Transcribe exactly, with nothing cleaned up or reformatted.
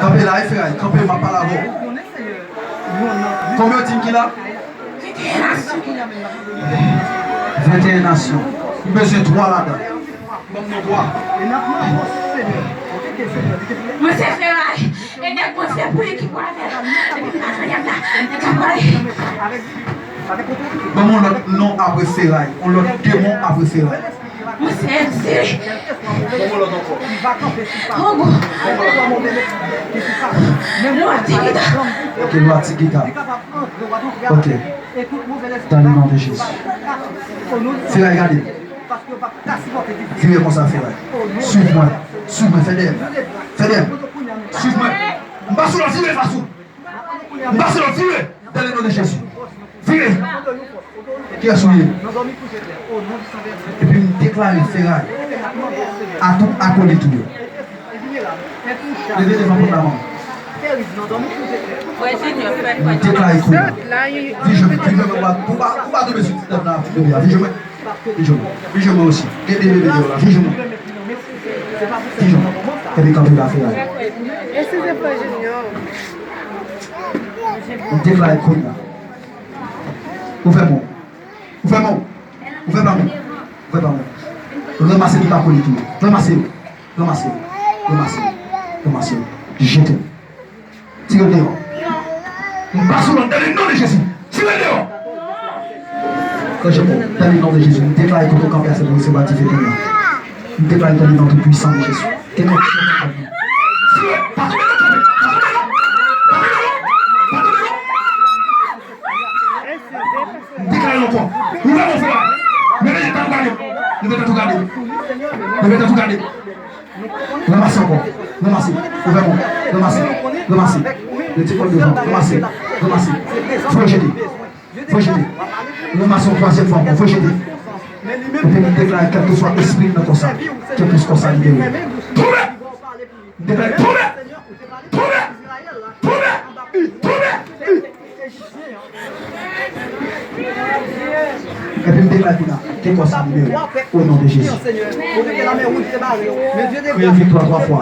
Kanpe la, wi, Feray, kanpe, m ap pale avè w. Konbyen w di m ki la? Venteyen nasyon. Venteyen nasyon. M bezwen twa ladan. Ban m non twa. Mwen se Feray, e nèg mwen se pou li ki pral fè. Epi m pa jwenn yap la, li ka pale. Ban m yon lòt non apre Feray, yon lòt demon apre Feray. Mwen se M C. Ban m yon lòt ankò. Ogo. Lwa Tigita. Ok, Lwa Tigita. Ok. Dans le nom de Jésus. Feray, gade. Vire konsa, Feray. Swiv mwen. Swiv mwen, fè dèyè m. Fè dèyè m. Swiv mwen. M pa sou lòt, vire fas ou. M pa sou lòt, vire. Dans le nom de Jésus. Vire. Kiyès ou ye? Epi m deklare Feray a tout akolit ou yo. Leve devan pòt la, manman. M deklare kounye a. Vin jwenn mwen, vin jwenn mwen, ou pa, ou pa tonbe sou ti tèt la, bebe a. Vin jwenn mwen. Vin jwenn mwen. Vin jwenn mwen osi. Gen de bebe deyò la. Vin jwenn mwen. Vin jwenn mwen. Kenbe kanpe la, Feray. M deklare kounye a. Ouvè men w. Ouvè men w. Ouvè pa men w. Ouvè pa men w. Ranmase tout akolit ou yo. Ranmase yo. Ranmase yo. Ranmase yo. Ranmase yo. Jete. Tire l deyò. M pa sou lòt, dans le nom de Jésus. Tire l deyò. Dans le nom de Jésus. M deklare kote w kanpe a, se pou resevwa dife kounye a. M deklare dans le nom tout puissant de Jésus. Tire l. Pa tonbe non, kanpe. Pa tonbe non. Pa tonbe non. Pa tonbe non. M deklare ankò. Ouvè men w, frè. Leve tèt ou gade. Leve tèt ou gade. Leve tèt ou gade. Ranmase ankò. Ranmase. Ouvè men w. Ranmase. Ranmase. Retire kò l devan. Ranmase. Ranmase. Voye jete. Voye jete. Ranmase yon twazyèm fwa ankò. Voye jete. Epi m deklare kèlkeswa espri k nan kò sa, ke plis kò sa libere. Tonbe! M deklare tonbe! Tonbe! Tonbe! Tonbe! Epi m deklare kounye a, ke kò sa libere. O non de Jezi. Kriye viktwa twa fwa.